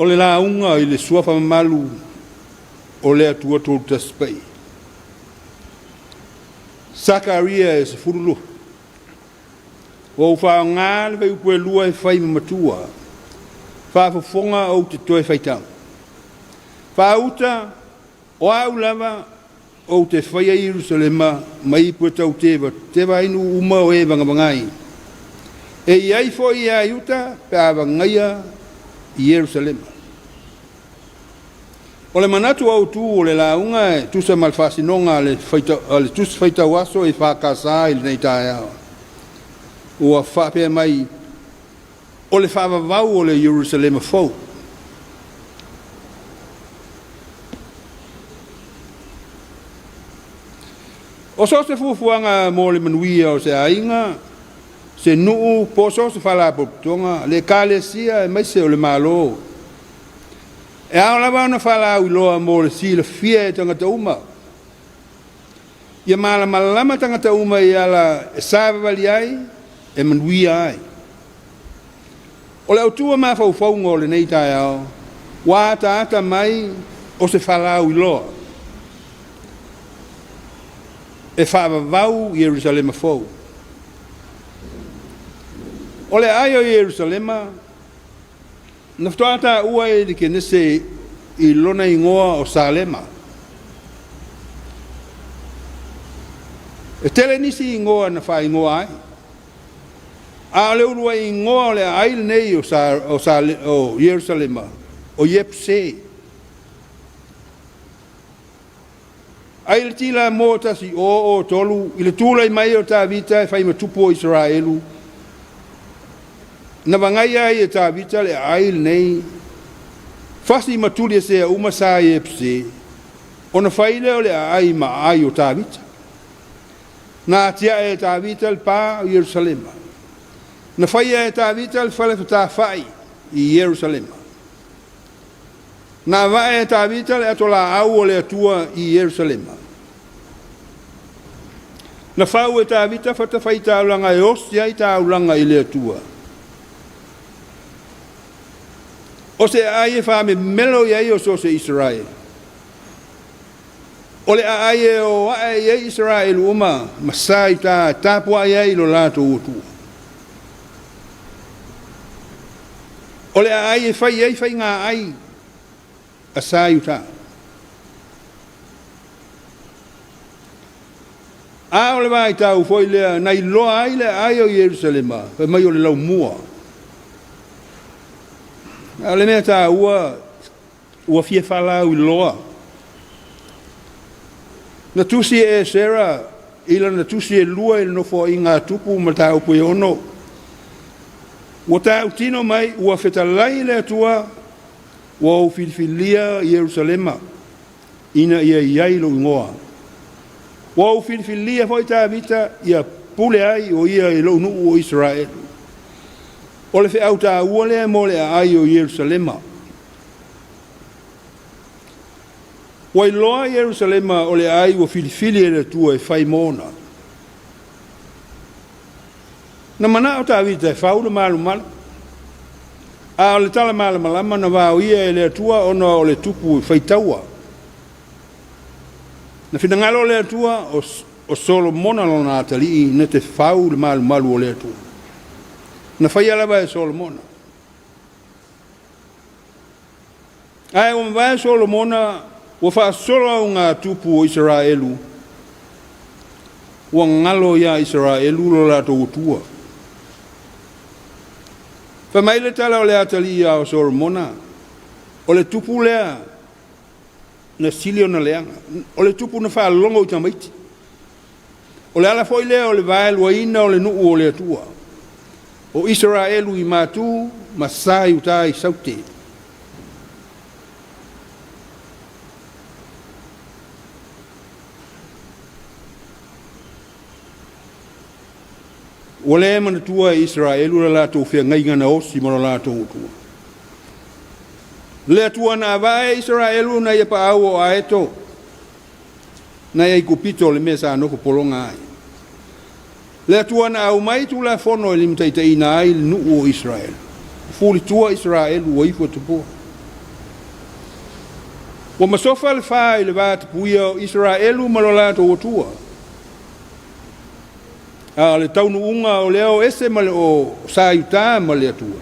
O le lauga i le suafa mamalu o le Atua Tolutasi Paia. Sakaria e 12. Ua ou faaaoga le fuaiupu e 2 e fai ma matua. Faafofoga ou te toe faitau. Faauta, o au lava ou te faia Ierusalema ma ipu e tau tevateva ai nuu uma o e vagavagai. E i ai foi ia Iuta pe a vagaia Ierusalema. O le manatu autu o le lauga e tusa ma le faasinoga a le, a le Tusi Faitau Aso EFKS i lenei taeao, ua faapea mai, o le faavavau o le Ierusalema fou. O so o se fuafuaga mo le manuia o se aiga, se nuu po o so o se faalapotopotoga, le ekalesia aemaise o le Malo, e ao lava ona faalauiloa mo le silafia e tagata uma. Ia malamalama tagata uma i ala e savavali ai, e manuia ai. O le autu o mafaufauga o lenei taeao, ua ataata mai o se faalauiloa e faavavau Ierusalema fou. O le aai o Ierusalema, na faatoa taua i le Kenese i lona igoa o Salema. E tele nisi igoa na faaigoa ai, a o le uluai igoa o le aai lenei o, Sa, o, Sale, o Ierusalema, o Iepuse. Ai le tila mo 1003 i le tulai mai o Tavita e fai ma tupu o Isaraelu, na vagaia ai e Tavita le aai lenei, fasi ma tuliesea uma sa Iepuse, ona fai lea o le aai ma aai o Tavita. Na atiae e Tavita le pa o Ierusalema. Na faia e Tavita le fale fetāfa'i i Ierusalema. Na ava'e e Tavita le atolaau o le Atua i Ierusalema. Na fau e Tavita fatafaitaulaga e osi ai taulaga i le Atua. O se aai e faamemelo i ai o so o se Isaraelu. O le aai e o ae i ai Isaraelu uma ma sa i uta e tapuai ai i lo latou Atua. O le aai e fai ai faiga ai a sa i uta. A o le vaitau foi lea na iloa ai le aai o Ierusalema, fai mai o le laumua. A o le mea taua, ua fia faalauiloa. Na tusi e Esera i lana tusi e lua i le nofoaiga a Tupu mataupu e 6. Ua tautino mai, ua fetalai le Atua, ua ou filifilia Ierusalema ina ia i ai lou igoa. Ua ou filifilia foi Tavita ia pule ai o ia i lou nuu o Isaraelu. O le feau taua lea mo le aai o Ierusalema. Ua iloa Ierusalema o le aai ua filifili e le Atua e fai mona. Na manao Tavita e fau le malumalu, a o le tala malamalama na vaoia e le Atua ona o le tupu faitaua. Na finagalo le Atua o Solomona lona atalii na te fau le malumalu o le Atua. Na faia lava e Solomona. Ae ua mavae Solomona ua faasolo augatupu o Isaraelu, ua galo ia Isaraelu lo latou Atua. Fai mai le tala o le atalii ia o Solomona, o le tupu lea na sili ona leaga, o le tupu na faalogo i tamaiti. O le ala foi lea o le vaeluaina o le nuu o le Atua, o Isaraelu i Matu ma sa i uta i Saute. Ua le manatua e Isaraelu le latou feagaiga na osi ma lo latou Atua. Le Atua na avae e Isaraelu nai a paau o Aeto, nai Aikupito le mea sa nofo pologa ai. Le Atua na aumai Tulafono e limataitaiina ai le nuu o Isaraelu. Fulitua Isaraelu ua ifo i tupua. Ua masofa le fa i le vatapuia o Isaraelu ma lo latou Atua. A o le taunuuga o lea o ese ma le o sa Iuta ma le Atua.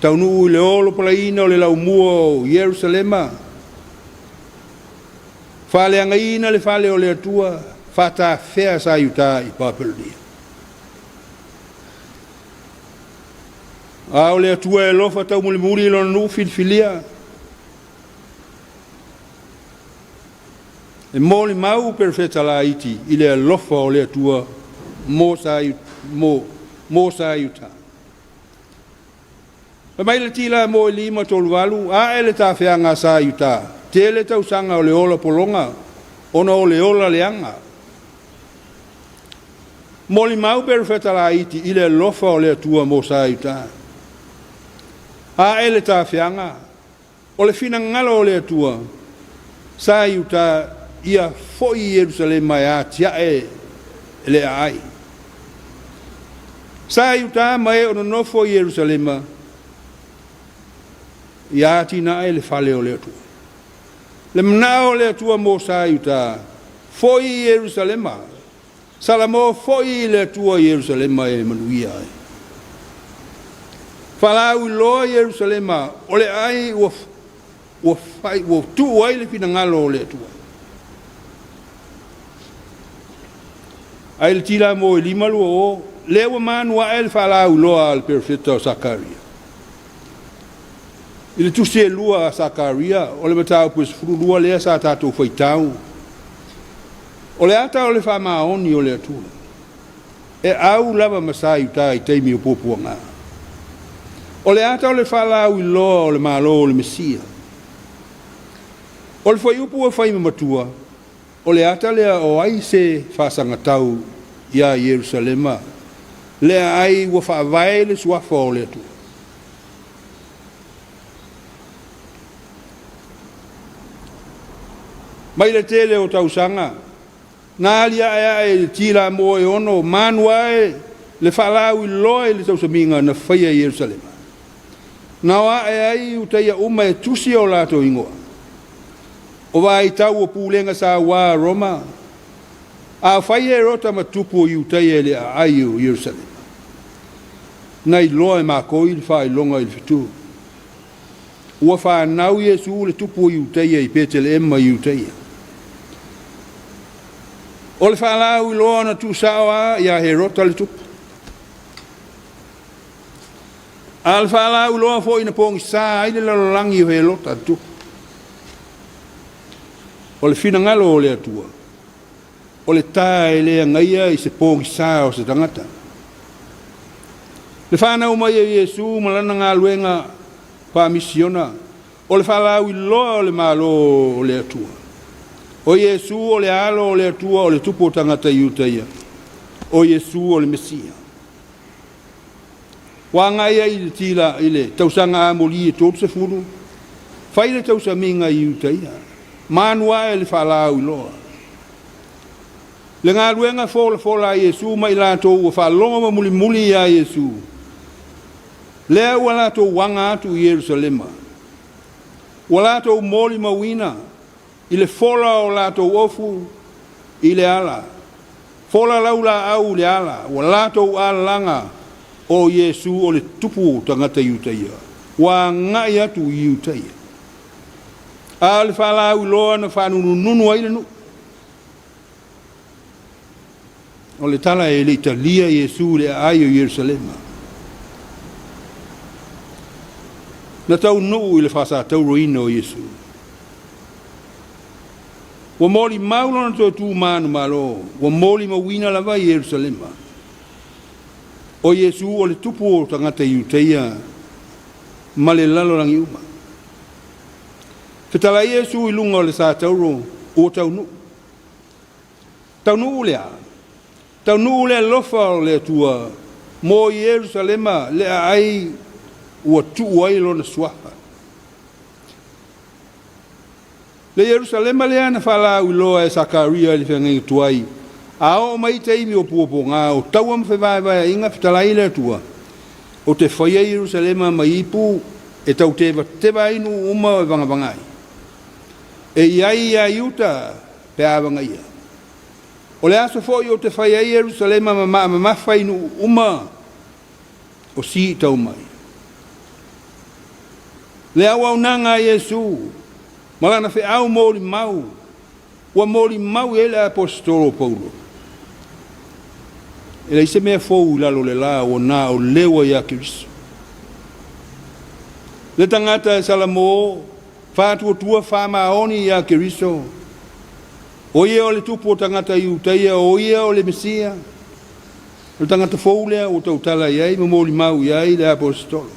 Taunuu i le olopolaina o le laumua o Ierusalema, faaleagaina le fale o le Atua, faatafea sa Iuta i Papelonia. A o le Atua e alofa taumulimuli i lona nuu filifilia, e molimau perofeta laiti i le alofa o le Atua mo sa, mo sa Iuta. Fai mai le tila mo e 538, ae le tafeaga a sa Iuta, tele tausaga o le ola pologa, ona o le ola leaga. Molimau perofeta laiti i le alofa o le Atua mo sa Iuta. Ae le tafeaga, o le finagalo o le Atua, sa Iuta ia foi i Ierusalema e atiae le aai. Sa Iuta ma e o nonofo i Ierusalema, ia atinae le fale o le Atua. Le manao o le Atua mo sa Iuta, foi i Ierusalema, Salamo foi i le Atua i Ierusalema e manuia ai. Faalauiloa Ierusalema, o le ai ua, ua, fai, ua tuu ai le finagalo o le Atua. Ae le tila mo e 520, lea ua manu ae le faalauiloa a le perofeta o Sakaria. I le tusi e lua a Sakaria, o le mataupu e 12 lea sa tatou faitau. O le ata o le faamaoni o le Atua, e au lava ma sa i uta i taimi o puapuaga. O le ata o le faalauiloa o le Malo o le Mesia. O le fuaiupu ua fai ma matua, o le ata lea o ai se faasagatau iā Ierusalema, lea ai ua faavae le suafa o le Atua. Mai le tele o tausaga, na aliae ae i le tilamoa e ono manu ae le faalauiloa i le tausamiga na faia i Ierusalema. Na o ae ai Iutaia uma e tusi o latou igoa. O vaitau o pulega sauā a Roma, a fai Herota ma tupu o Iutaia i le aai o Ierusalema. Na iloa e makoi le faailoga i le fetu. Ua fanau Iesu le tupu o Iutaia i Peteleema i Iutaia. O le faalauiloa na tuusao lava iā Herota le tupu. A o le faalauiloa foi na pogisa ai le lalolagi o Herota le tupu. O le finagalo o le Atua, o le ta e le agaia i se pogisa o se tagata. Le fanau mai o Iesu ma lana galuega faamisiona, o le faalauiloa o le Malo o le Atua. O Iesu o le Alo o le Atua o le tupu o tagata Iutaia. O Iesu o le Mesia. Ua agai ai i le tila i le tausaga amoli e 30, fai le tausamiga i Iutaia, manu ae le faalauiloa. Le galuega folafola a Iesu ma i latou ua faalogo ma mulimuli iā Iesu, lea ua latou aga atu i Ierusalema, ua latou molimauina i le fola o latou ofu i le ala, fola laulaau i le ala, ua latou alalaga o Iesu o le tupu tagata Iutaia, ua agai atu i Iutaia. A o le faalauiloa na faanunununu ai le nuu. O le tala e le i talia Iesu i le aai o Ierusalema. Na taunuu i le faasatauroina o Iesu. Ua molimau lona toe tu manumalo, ua molimauina lava i Ierusalema. O Iesu o le tupu o tagata Iutaia ma le lalolagi uma. Fetalai Iesu i luga o le satauro ua taunuu. Taunuu le a? Taunuu le alofa o le Atua mo Ierusalema le aai ua tuu ai lona suafa. Le Ierusalema lea na faalauiloa e Sakaria i le feagaiga tuai, a oo mai taimi o puapuaga, o taua ma fevaevaeaiga, fetalai le Atua, ou te faia Ierusalema ma ipu e tautevateva ai nuu uma e vagavaga ai. E i ai ia Iuta pe a vagaia. O le aso foi ou te fai ai Ierusalema ma maa mamafa i nuu uma o siitau mai. Le auaunaga a Iesu ma Lana feau molimau, ua molimau i ai le Aposetolo o Paulo, E leai se mea fou i lalo o le la ua na o leu ai ia Keriso. Le tagata e salamo, faatuatua faamaoni ia Keriso, o ia o le tupu o tagata Iutaia, o ia o le Mesia, o le tagata fou lea ua tautala i ai ma molimau i ai le Aposetolo.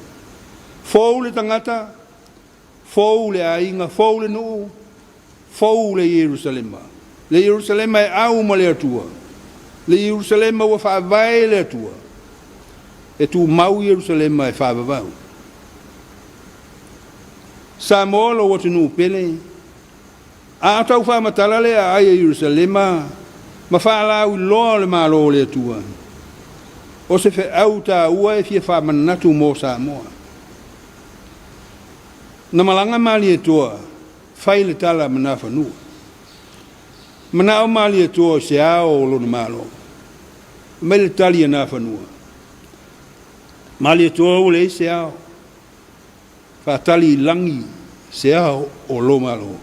Fou le tagata, fou le aiga, fou le nuu, fou le Ierusalema. Le Ierusalema e au ma le Atua, le Ierusalema ua faavae e le Atua, e tumau Ierusalema e faavavau. Samoa lou atunuu pele, a o tau faamatala le aai a Ierusalema ma faalauiloa o le Malo o le Atua, o se feau taua e fia faamanatu mo Samoa. Na malaga Malietoa fai le tala ma Nafanua. Manao Malietoa i se ao o lona Malo. Fai mai le tali a Nafanua, Malietoa ua leai se ao, faatali i lagi se ao o lo Malo.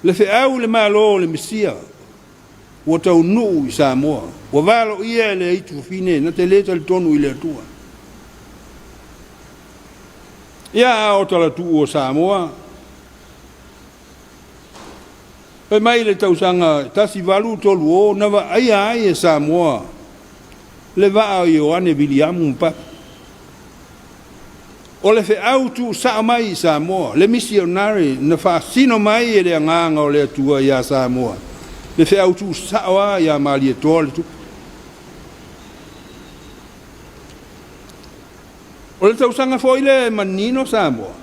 Le feau i le Malo o le Mesia ua taunuu i Samoa, ua valoia e le aitu fafine na te le talitonu i le Atua. Ia a o talatuu o Samoa, fai mai le tausaga 1830 na vaaia ai e Samoa le vaa o Ioane Viliamu ma Papu. O le feau tuusao mai i Samoa, le misionare na faasino mai e le Agaga o le Atua iā Samoa, le feau tuusao a iā Malietoa le Tupu. O le tausaga foi lea e manino Samoa,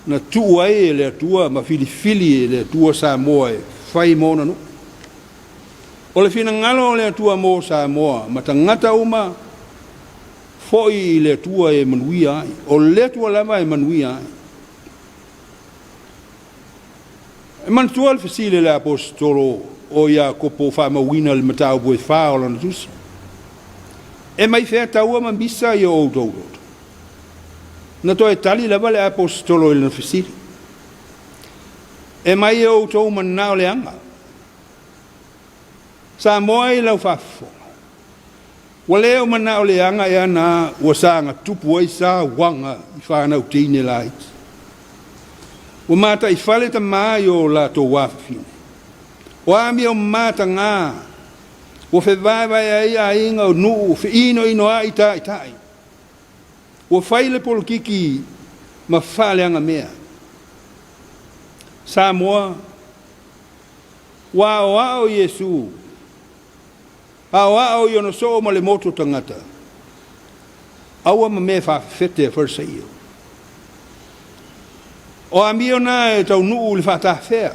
na tuu ai e le Atua ma filifili e le Atua Samoa e fai mo ona nuu. O le finagalo o le Atua mo Samoa ma tagata uma, foi i le Atua e manuia ai. O le Atua lava e manuia ai. E manatua le fesili a le Aposetolo o Iakopo faamauina i le mataupu e fa o lana tusi, E mai fea taua ma misa i o outou loto? Na toe tali lava le Aposetolo i lana fesili, E mai e outou manao leaga. Samoa i lau faafofoga, Ua le o manao leaga ea na ua saga tupu ai sa uaga i fanau teine laiti. Ua mataifale tama i o latou afafine. O amio mataga ua fevaevae ai aiga o nuu feinoinoai taitai. Ua fai le polokiki ma faaleagamea. Samoa, ua aoao Iesu Aoao i ona soo ma le motu o tagata, aua ma mea faafefete a Farisaio. O amio na e taunuu i le faatafea,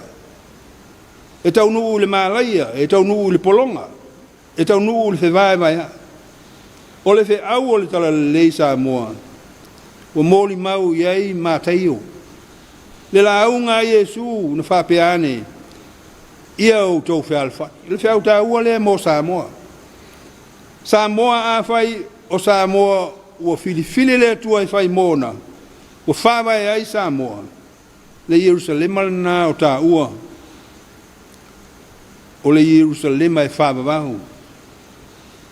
e taunuu i le malaia, e taunuu i le pologa, e taunuu i le fevaevaea'i. O le feau o le Talalelei Samoa ua molimau i ai Mataio, le lauga a Iesu na faapea ane, Ia outou fealofani. O le feau taua lea mo Samoa. Samoa, afai o Samoa ua filifili le Atua e fai mona, ua faavae ai Samoa, le Ierusalema lena o taua, o le Ierusalema e faavavau.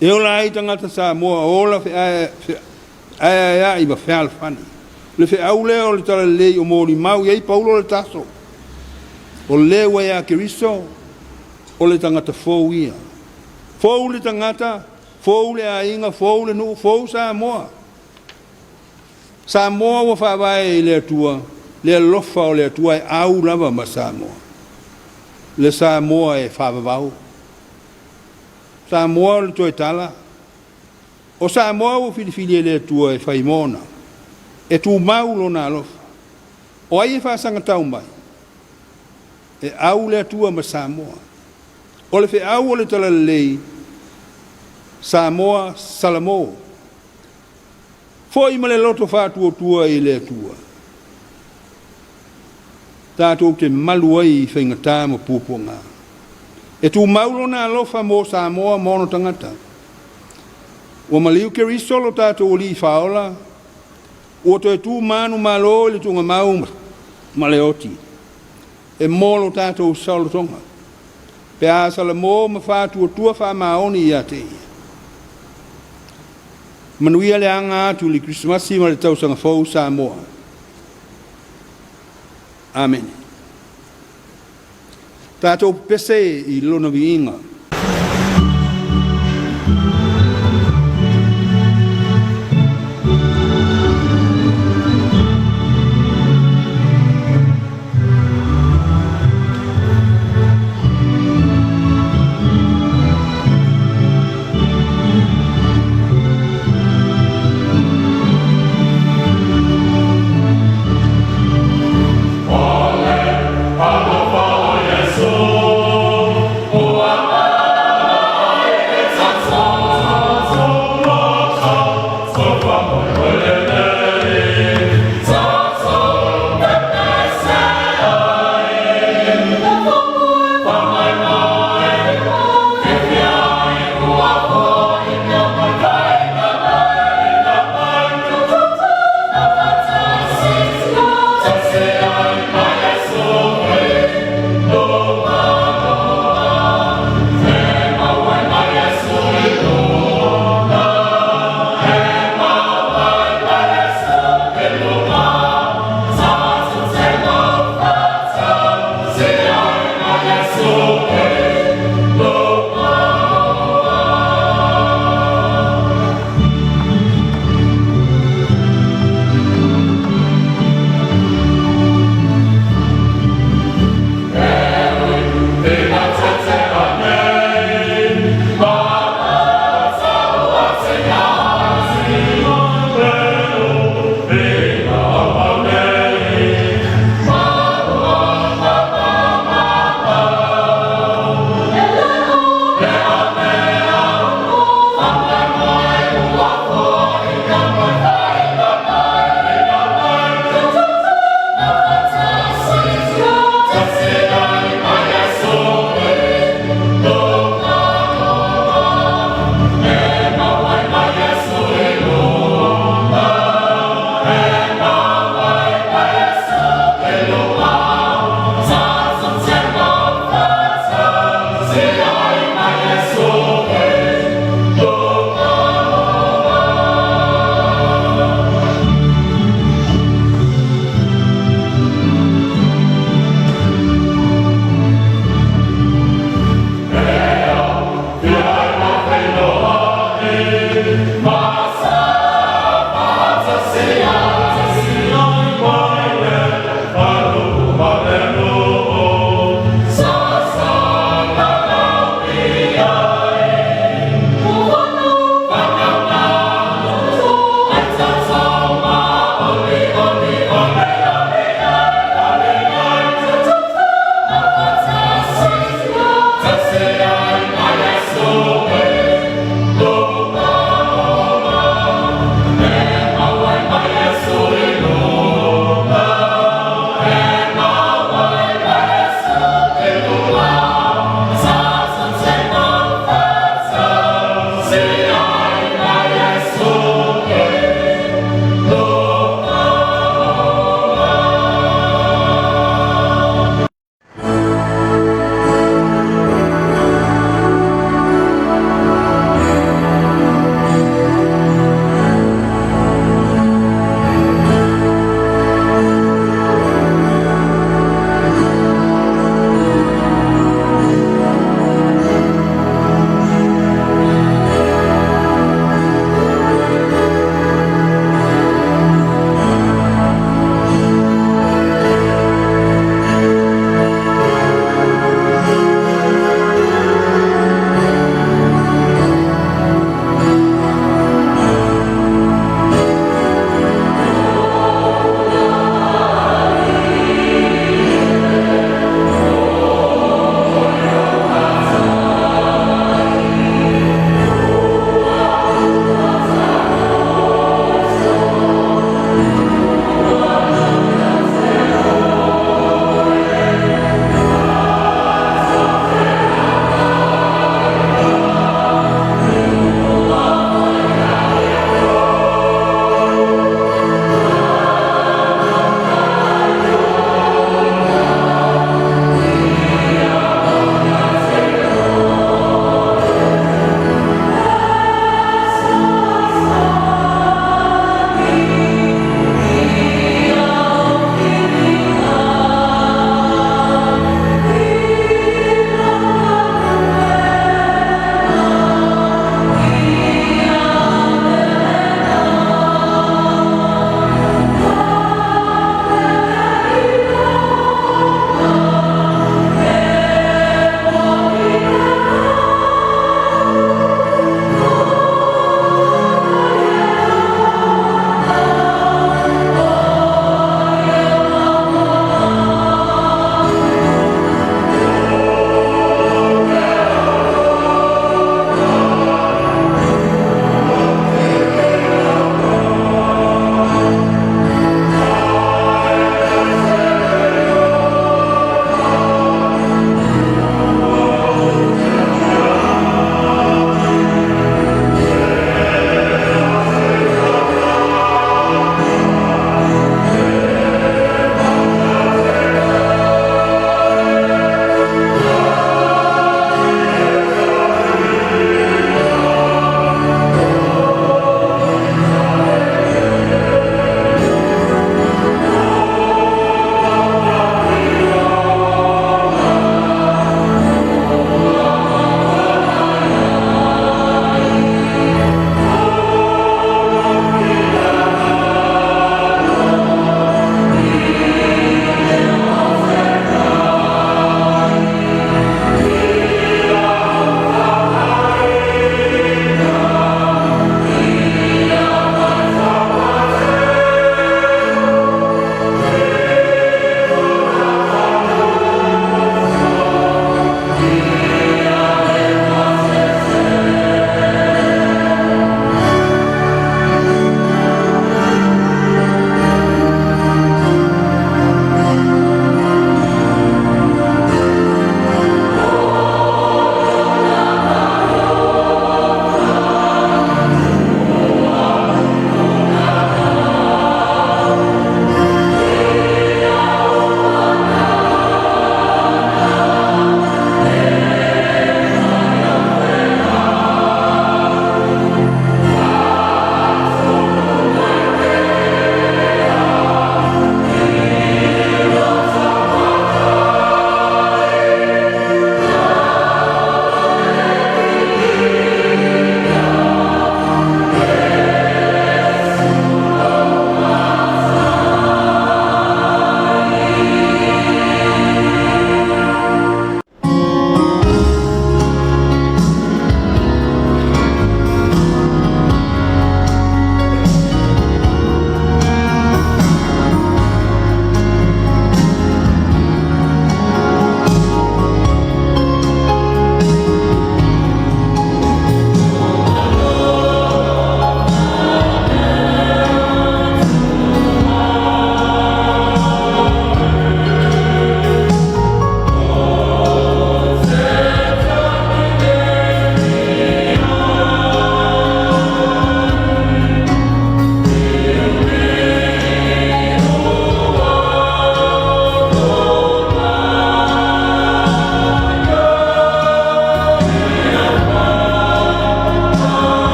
E ola ai tagata Samoa, ola feaeaeai ma fealofani. O le feau lea o le Talalelei o molimau i ai Paulo le Taso. O le ua ia Keriso, o le tagata fou ia. Fou le tagata, fou le aiga, fou le nuu, fou Samoa. Samoa ua faavae i le Atua, le alofa o le Atua e au lava ma Samoa. Le Samoa e faavavau. Samoa o le toe tala, o Samoa ua filifili e le Atua e fai mona, e tumau lona alofa. O ai e faasagatau mai? E au le Atua ma Samoa. O le feau o le Talalelei, Samoa, Salamo. Foi ma le loto faatuatua i le Atua. Tatou te malu ai i faigata ma puapuaga. E tumau Lona alofa mo Samoa ma ona tagata. Ua maliu Keriso lo tatou Alii Faaola, ua toe tu manumalo i le tuugamau ma le oti, e mo lo tatou saolotoga, pe a salamo ma faatuatua faamaoni ia te Ia. Manuia le aga atu i le Kerisimasi ma le Tausaga Fou Samoa. Amene. Tatou pepese i Lona viiga.